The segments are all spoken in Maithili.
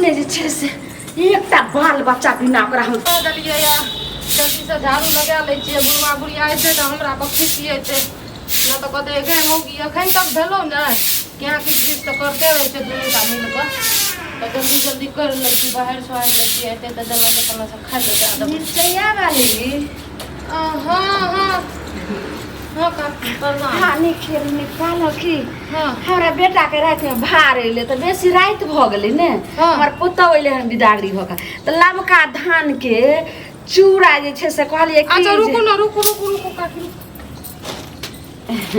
अपने जे छै से एकटा बाल बच्चा बिना ओकरा हम कऽ देलियै या जल्दीसँ झाड़ू लगा लै छियै बुढ़वा बुढ़िया अयतै तऽ हमरा पर खिसियेतै नहि तऽ कहतै गे मौगी एखन तक भेलौ ने केँ किछु किछु तऽ करते रहै छै दुनूटा मिल कऽ तऽ जल्दी जल्दी करि लै छी बहारि सोहारि लै छी अयतै तऽ जेना तेना से खाइ लए दए देबै। मिरचैया वाली। हँ हँ हँ काकी प्रणाम। हँ, नीक खेल नीक। कहलहुँ की, हँ। हमरा बेटाके रातिमे भार एलै तऽ बेसी राति भऽ गेलै ने। हँ। हमर पुतहु एलै हन बिदागरी भऽ कऽ, तऽ लबका धानके चूड़ा जे छै से कहलियै की अच्छा जे रुकू ने, रुकू रुकू रुकू काकी, रुकू,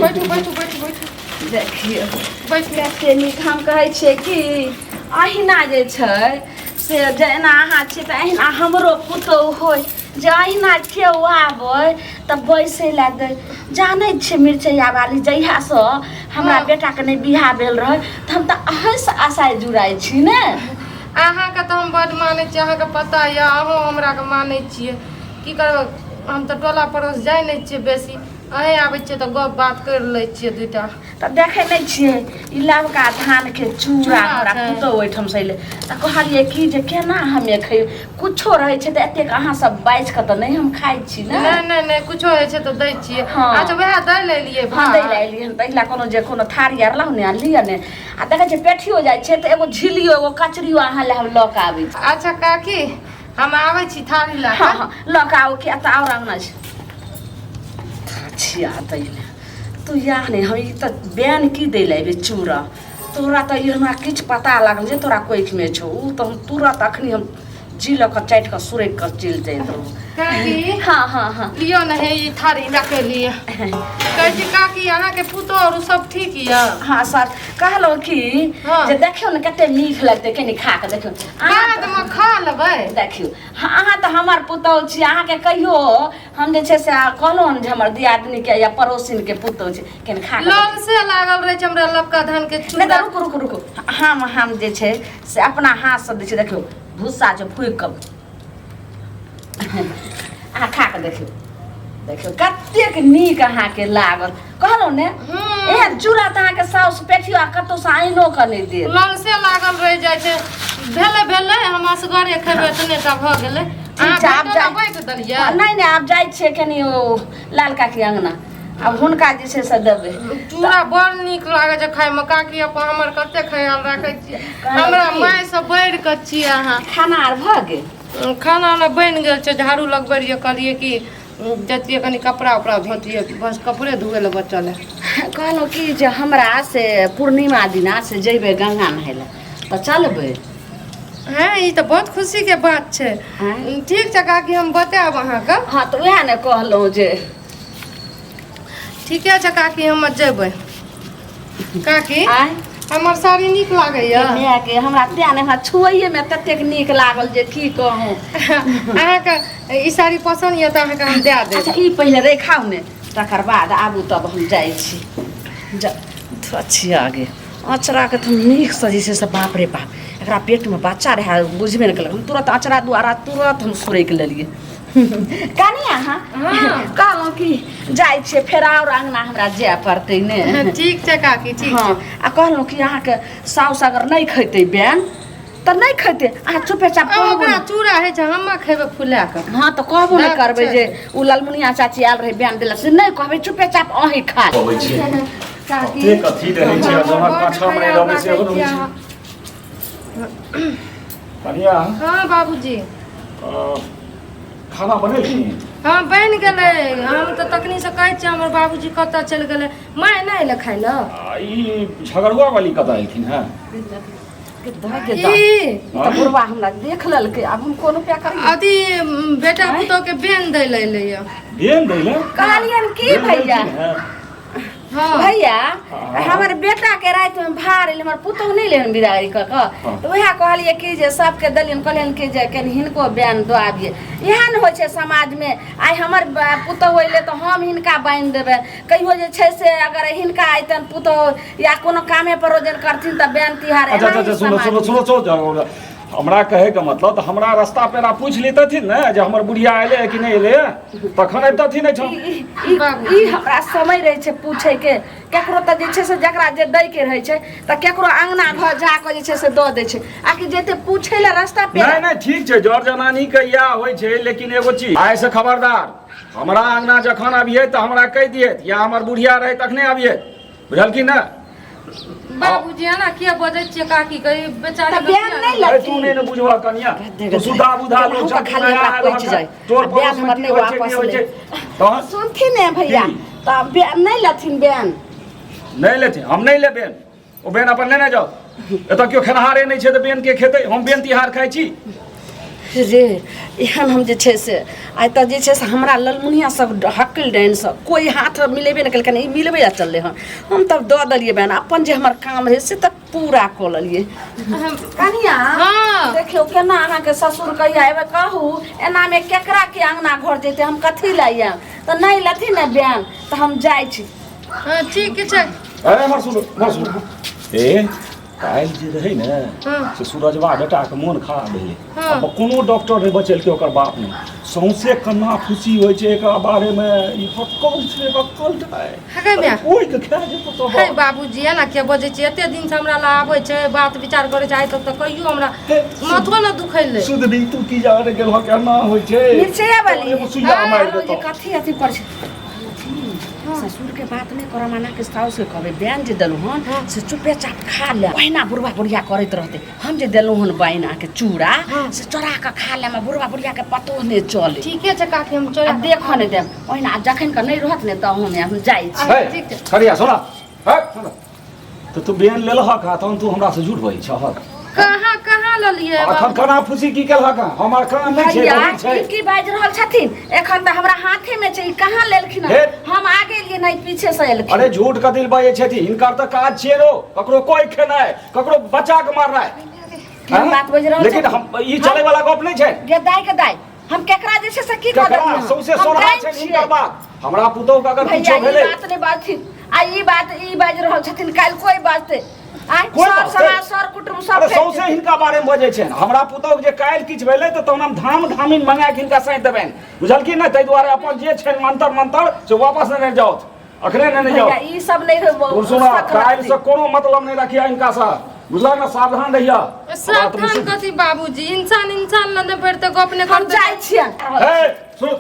बैठू बैठू बैठू बैठू। देखियौ। बैठू। कते नीक। हम कहै छियै कि अहिना जे छै से जेना अहाँ छियै तऽ अहिना हमरो पुतहु होय, जे अहिना केओ आबै तऽ बैसै लए दै। जानै छियै मिरचैया वाली, जहियासँ हमरा बेटाके नहि बियाह भेल रहै तऽ हम तऽ अहीँसँ आशाय जुड़ाइ छी ने। अहाँके तऽ हम बड्ड मानै छी, अहाँके पता यऽ, अहूँ हमराके मानै छियै। की करबै, हम तऽ टोला पड़ोस जाइ नहि छियै बेसी, अहेँ आबै छियै तऽ गप बात करि लै छियै दुइटा। तऽ देखै नहि छियै ई लबका धानके चूड़ा? चूड़ा हमरा छै। पुतहु ओहिठामसँ अयलै तऽ कहलियै कि जे केना हमे खैबै, कुछो रहै छै तऽ एतेक अहाँ सब बाजि कऽ तऽ नहि हम खाइ छी ने। नहि नहि नहि, कुछो होइ छै तऽ दै छियै। हँ। अच्छा, वएह दै लए एलियै? हँ, दै लए भात एलियै हन। ताहि लए कोनो जे कोनो थारी आर लाउ ने, लिअ ने। आ देखै छियै पेठियो जाइ छै तऽ एगो झिल्लियो, एगो कचरियो अहाँ लए हम लऽ कऽ आबै छी। अच्छा काकी, हम आबै छी थारी लए हँ कऽ। हँ, लऽ कऽ आउ। किया तऽ आओर अङ्गना छै छिया दै लए तू या नहि। हम ई तऽ बैन की दै लए अयबै चूड़ा तोरा? तऽ ई हमरा किछु पता लागल जे तोरा कोखिमे छौ ओ, तऽ हम तुरत अखनी हम जी लऽ कऽ चाटि कऽ सुरकि कऽ चलि जाइत रहूँ। काकी। हँ हँ हँ। लिअ ने, हे ई थारी लऽ लिअ। कहै छी काकी, अहाँके पुतोह आओर सब ठीक यऽ? हँ सर, कहलहुँ की हँ। जे देखियौ ने कते नीक लगतै, कनि खा कऽ देखियौ अहाँ। बादमे खा लेबै। देखियौ, हँ, अहाँ तऽ हमर पुतहु छी। अहाँके कहियो हम जे छै से कहलहुँ हन जे हमर दियादनीके या पड़ोसिनके पुतहु छै? कनि खा कऽ देखियौ। लल से लागल रहै छै हमरा लबका धान के नहि चूड़ा। तऽ रुकू रुकू रुकू, हम जे छै से अपना हाथसँ दै छी। देखियौ, भुस्सा छै फूकि कऽ। अहाँ खा कऽ देखियौ, देखियौ कतेक नीक अहाँके लागत। कहलहुँ ने, एहन चूड़ा तऽ अहाँके साउस पेठियो आ कतहुसँ आनिओ कऽ नहि देत। लल से लागल रहि जाइ छै। भेलै भेलै, हम असगरे खेबै, एतने टा भऽ गेलै। अहाँ छै, आब बेटो जाइ। लए बाँटि देलियै? हँ, नहि नहि, आब जाइ छियै कनि ओ लाल काकी अङ्गना, आब हुनका जे छै से देबै। चूड़ा बड़ नीक लागै छै खायमे। काकी, अपन हमर कते ख्याल राखै छियै। कहलहुँ हमरा की? माय से बढ़ि कऽ छियै अहाँ। खाना आर भऽ गेल? खाना उना बनि गेल छै। झाड़ू लगबै रहियै, कहलियै कि जतियै कनि कपड़ा उपड़ा धोतियै, बस कपड़े धोए लए बचल है। कहलहुँ कि जे हमरा से पूर्णिमा दिना से जयबै गंगा नहाय लए, तऽ चलबै? हँ, ई तऽ बहुत खुशीके बात छै। आँय? ठीक छै काकी, हम बतायब अहाँके। हँ, तऽ उएह ने कहलहुँ जे ठीके छै काकी, हम जेबै। काकी, आँय? हमर साड़ी नीक लागैया? मायके, हमरा तें ने हमरा छुअइएमे ततेक नीक लागल जे की कहूँ। अहाँके ई साड़ी पसन्द यऽ तऽ अहाँके हम दए देब। अच्छा, ई पहिले रेखाउ ने, तकर बाद आबू, तब हम जाइ छी। अच्छी आगे अचराके तऽ हम नीकसँ जे छै से, बाप रे बाप, एकरा पेटमे बच्चा रहए बुझबे नहि केलक। हम तुरत अचरा द्वारा तुरत हम सुरकि लेलियै। कनि अहाँ कहलहुँ कि जाइ छियै, फेर आओर अङ्गना हमरा जाय पड़तै ने। ठीक छै काकी, ठीक हँ छै। आ कहलहुँ कि अहाँके साउस अगर नहि खैतै बैन तऽ नहि खैतै, अहाँ चुपेचाप आ कहबो ओकरा नहि। चूड़ा होइ छै, हमे खेबै फुला कऽ। हँ, तऽ कहबो नहि दर्द करबै छै। जे ओ ललमुनिया चाची आयल रहै बैन देलक, से नहि कहबै, चुपेचाप अहीं खा लेब। अबै छै। काकी, कतेक अथी रहै छै आ जहन बड्ड पाछाँमे नहि ख्याल रहबै सेहो राखै ने छियै होइ छै। अहाँ। कनिया। हँ बाबूजी। खाना बनेलखिन? हँ, बनि गेलै। हम तऽ तखनीसँ कहै छियै, हमर बाबूजी कतऽ चलि गेलै, माय नहि एलै खाय लए? आ ई झगड़ुआ वाली कतऽ एलखिन हँ? के दऽ के दऽ। ई तऽ बुढ़वा हमरा देख लेलकै, आब हम कोन उपाय करियै? अथी बेटा पुतोहके बेन दै लए एलै यऽ। बेन दै लए? कहलियनि की बेन भैया देलखिन हँ? हँ। भैया, हँ। हमर बेटा के राति में भार एलै, हमर पुतहु नहि लेहन बिदागरी कऽ कऽ, हँ। तऽ उएह कहलियै कि जे सबके देलियनि, कहलियनि कि जे कनि हिनको बयान दऽ आबियै। इएह ने होइ छै समाजमे। आइ हमर पुतहु अयलै तऽ हम हिनका बान्हि देबै। कहियो जे छै से अगर हिनका अयतनि पुतहु या कोनो कामे परोजन करथिन तऽ बयान तिहार अच्छा एनाही अच्छा, सुनो। समाज सुनो सुनो, सुनो। हमरा कहैके मतलब तऽ हमरा रास्ता पेरा पूछि लेतथिन ने जे हमर बुढ़िया एलै कि नहि एलै, तखन अबितथिन एहिठाम। ई ई हमरा समय रहै छै पूछैके केकरो, तऽ जे छै से जकरा जे दैके रहै छै तऽ केकरो अङ्गना घर जा कऽ जे छै से दऽ दै छै, आकि जेतै पूछै लए रास्ता पेरा। नहि नहि, ठीक छै, जर जनानी के इएह होइ छै, लेकिन एगो चीज, आइ से खबरदार, हमरा अङ्गना जखन अबियै तऽ हमरा कहि दियै, या हमर बुढ़िया रहै तखने अबियै, बुझलखिन ने? बाबूजी, एना किया बजै छियै काकी के? ई बेचारी तऽ बयान नहि अरे लथिन। तू नहि ने बुझबह कनिया, तू सुधा बुधा लोक केनाहु कऽ खाली हमरा पचि जाय। तोर आ बयान पड़ोस में हमर की नहि होइ छै, वापस नहि होइ छै ले। तहन सुनथिन ने भैया? की? तऽ बयान नहि लथिन बयान? नहि लेथिन, हम नहि लेबेन, ओ बेन अपन लेने जाउ। एतऽ केओ खेनहारे नहि छै तऽ बेन के खेतै? हम बेन तिहार खाइ छी? रे एहन हम जे छै से आइ तऽ जे छै से हमरा ललमुनिया सब हकल डाइन सब कोइ हाथ मिलेबे नहि केलकै, ई मिलबै आ चललै हन। हम तब दऽ देलियै बहन, अपन जे हमर काम रहै से तऽ पूरा कऽ लेलियै। कनिया, हँ। देखियौ केना अहाँके ससुर कहिया एबै कहू, एनामे केकरा के अङ्गना घर जेतै? हम कथी लए आयब? तऽ नहि लेथिन ने बयान तऽ हम जाइ छी। हँ, ठीक छै। अरे हमर सुनू, हमर सुनू। ए काल्हि जे रहै ने से सूरजबा बेटाके मोन खराब भेलै। आब कोनो डॉक्टर नहि बचेलकै, ओकर बाप नहि, सौंसे कन्ना फूसी होइ छै एकरा बारेमे, ई हक्कल छै, हक्कल छै। हगे माय। ओहि के खा जेतौ तो। हे बाबूजी, एना किया बजै छियै? एते दिन से हमरा लए आबै छै, बात विचार करै छै, आइ तक तऽ कहियो हमरा माथो ने दुखैलै। सुधरी, तू की जाने गेलहो केना होइ छै। मिरचैया वाली। एगो सुइया मारि आरो जे देतौ। कथी अथी पर छै, ससुर के बात नहि करम, एना के साउस के कहबै, बयान जे देलहुँ हन से चुपे चाप खा ले, ओहिना बुढ़बा बुढ़िया करैत रहतै। हम जे देलहुँ हन बहिना के चूड़ा से चोरा कऽ खा लेम, बुढ़बा बुढ़िया के पतो नहि चले। ठीके छै काकी, हम चोरा आ देखऽ नहि देब ओहिना, आ जखन के नहि रहत ने तऽ हम जाइ छी। हे, ठीक छै। करिया सुना, हे सुना तऽ तू बेन लेलहक आ तहन तू हमरा से झूठ बजै छहक? कहाँ कहाँ लेलियै? अखन बाबू? कना फूसी की केलहक? हमर काम नहि छै, भैया, बहिन छै। ई की बाजि रहल छथिन? एखन तऽ हमरा हाथे में छै, ई कहाँ लेलखिन हन? हे। हम आगे एलियै नहि, पीछे से एलखिन। अरे झूठ कथी बजै छथि? हिनकर तऽ काज छियै रो ककरो कोइ खेनाइ, ककरो बच्चा के मारनाइ। केहन बात बाजि रहल लेकिन छथिन? हम ई चलै वाला गप नहि छै। गे दाइ, के दाइ, हम केकरा जे छै से की कऽ केकरा देलियै हन? सौंसे हम सोलहा डाइन छै छियै। हिनकर बात, हमरा पुतोह के अगर भैया, किछो ई भेलै बात नहि बाजथिन। आ ई बात ई बाजि रहल छथिन, काल्हि कोइ बाजतै? आइ कोइ सर बाजतै? समाज, सर कुटुम्ब सब अरे फेर सौंसे हिनका बारे मे बजै छनि। हमरा पुतोह के जे काल्हि किछु भेलै तऽ तहन हम धाम धामिन मंगा के हिनका साँति देबनि, बुझलखिन ने? ताहि दुआरे अपन जे छनि मंतर मंतर से वापस नेने जाउथ, अखने नेने जाउ। भैया, ई सब नहि तू सुना, काल्हि से कोनो मतलब नहि रखिया हिनका से, बुझलक ने? सावधान रहिया। सावधान कथी बाबूजी? इंसान इंसान लग नहि पड़तै गप नहि हम करतै। जाइ छियनि। हे सुन,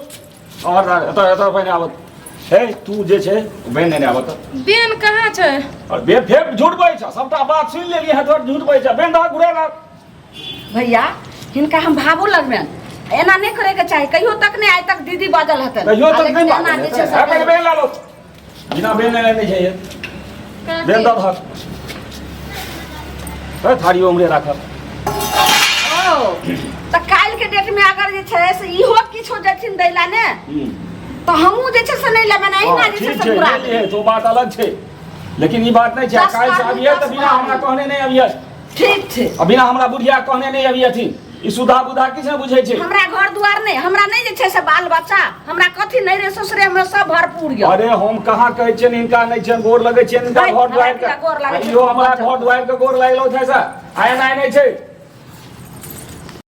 और एतऽ एतऽ पहिने आबत। हे तू जे छै बहन नेने आबत। बेन कहाँ छै? और बे फेर झूठ बजै छ, सबटा बात सुनि लेलियै हँ, तोहर झूठ बजै छ। बेन दह घुरे लग। भैया, हिनका हम भावो लगबनि, एना नहि करैके चाही। कहियो तक नहि आइ तक दीदी बाजल हेतनि। कहियो आ तक लेकिन नहि एना बाजल जे छै हेतै। से हे, पहिले बेन ला लो, बिना बेन लेने नहि छै। बेन दऽ धर। हे, थारी उमरे राखब। ओ तऽ काल्हि के डेट में अगर जे छै से इहो किछु जेथिन दैला ने तऽ हमहूँ जे छै से नहि लेबनि, अहिना जे छै ठीक से छै, पूरा नहि लिहे तो बात अलग छै, लेकिन ई बात नहि छै। दस काल्हि से आदमी, अबियै तऽ दस बिना हमरा आदमी। कहने नहि अबियै। ठीक छै। आ बिना हमरा बुढ़िया कहने नहि अबियथिन। ई सुधा बुधा किछु नहि बुझै छै। हमरा घर दुआर नहि, हमरा नहि जे छै से बाल बच्चा, हमरा कथी नहि रे ससुरे, हमरा सब भरपूर यऽ। अरे हम कहाँ कहै छियनि हिनका नहि छियनि, गोर लगै छियनि हिनका भाइ, घर हमरा दुआरि किया गोर लागै के छै? इहो हमरा घर दुआरि के गोर लागलो छै सर, आइ एना नहि छै।